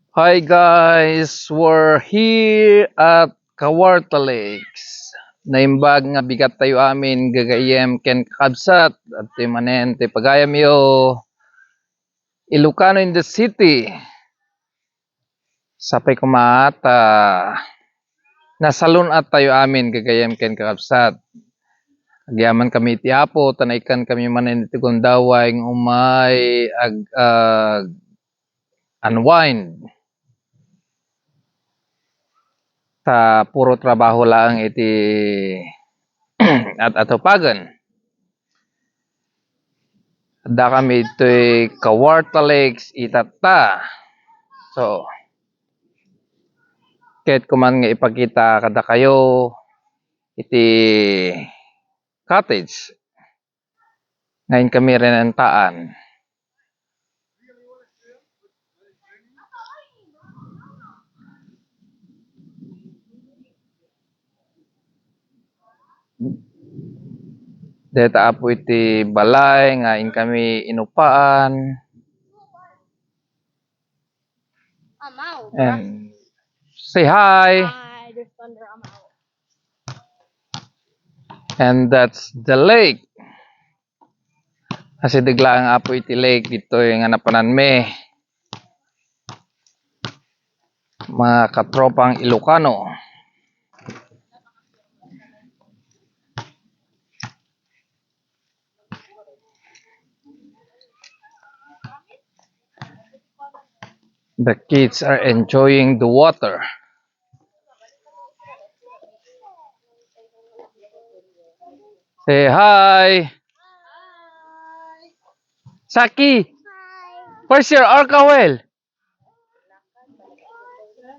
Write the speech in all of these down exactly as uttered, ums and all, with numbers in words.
Hi guys, we're here at Cahuarta Lakes. Naimbag nga bigat tayo amin, gagayyem ken kakabsat. At manen, ti pagayam yo, Ilocano in the city. Sapay koma ta nasalun-at tayo amin, gagayyem ken kakabsat. Agyaman kami iti Apo, ta naikkan kami manen iti gundaway nga umay ag-, ag-, unwind. Ta puro trabaho laeng iti at atupagen. Adda kami itoy Cahuarta Lakes itatta. So, ket kuman nga ipakita kadakayo iti cottage nga inkami rinentaan. Deta apo iti balay nga inkami inupaan. Amaw. And say hi. Hi, this Thunder Amaw. And that's the lake. Asideg laeng apo iti lake ditoy nga napananmi. Mga katropang Ilocano. The kids are enjoying the water. Say hi. Saki, where's your alcohol?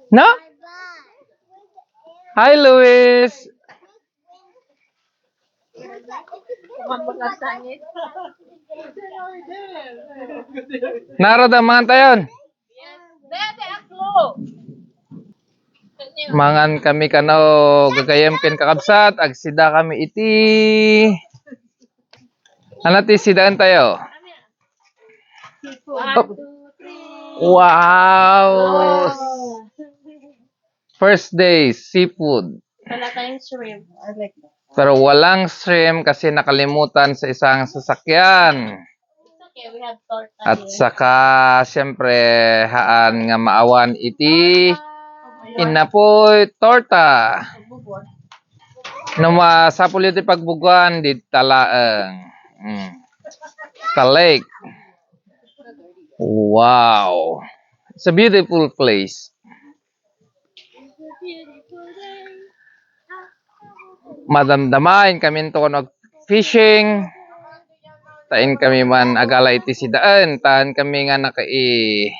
No? Hi, Luis. Naro da mangan tayon. Mangan kami kano, gagayyem ken kakabsat, agsida kami iti. Ano ti sidaentayo? One, two, three. Wow! Wow. First day, seafood. Wala tayong shrimp. I like that. Pero walang shrimp kasi nakalimutan sa isang sasakyan. It's okay, we have torta here. At saka, siyempre, haan nga maawan iti inapoy torta. No masapul iti pagbuguan, dita laeng. Mm. The lake. Wow. It's a beautiful place. Madamdama, inkaminto nag-fishing. Ta inkami man agala iti sidaen, ta inkami nga nakai-,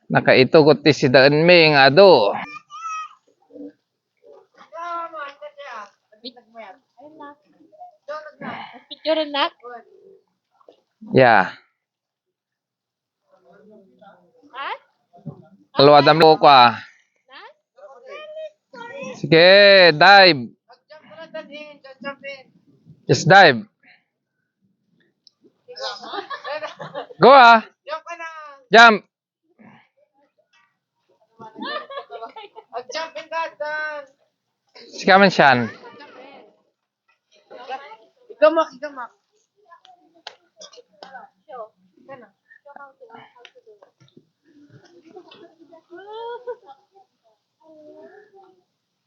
nakaitugot ti sidaenmi nga adu. Picture na. Yeah. Ha? Kaluadam ko, ah. Ha? Sige, dive. Just dive. Go, ah. Jump. Mag-jump in that, ah. Sika man siyan. Ikaw, Mac, ikaw, Mac.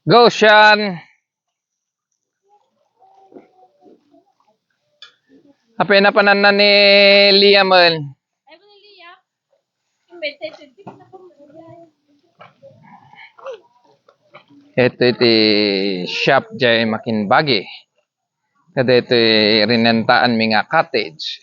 Go, Sean! Apay napananna ni Liam, el? Ito iti shop jay Makinbagi. Kada ito rinentaanmi nga cottage.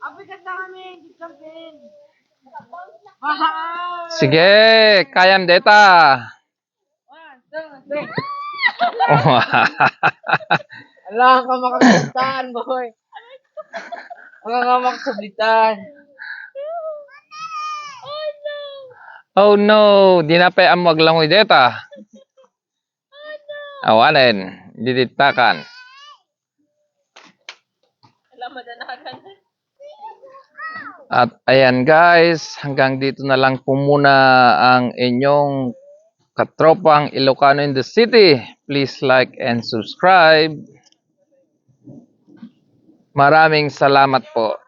Apoy, kanta kami, Jumpin. Mahal. Sige, kayam deta. One, two, three. Ala ka makakastan, boy. Mga nga makasublitan. Oh no, di na pay ammo aglangoy deta. Awanen. Diditakan. At ayan guys, hanggang dito na lang po muna ang inyong katropang Ilocano in the City. Please like and subscribe. Maraming salamat po.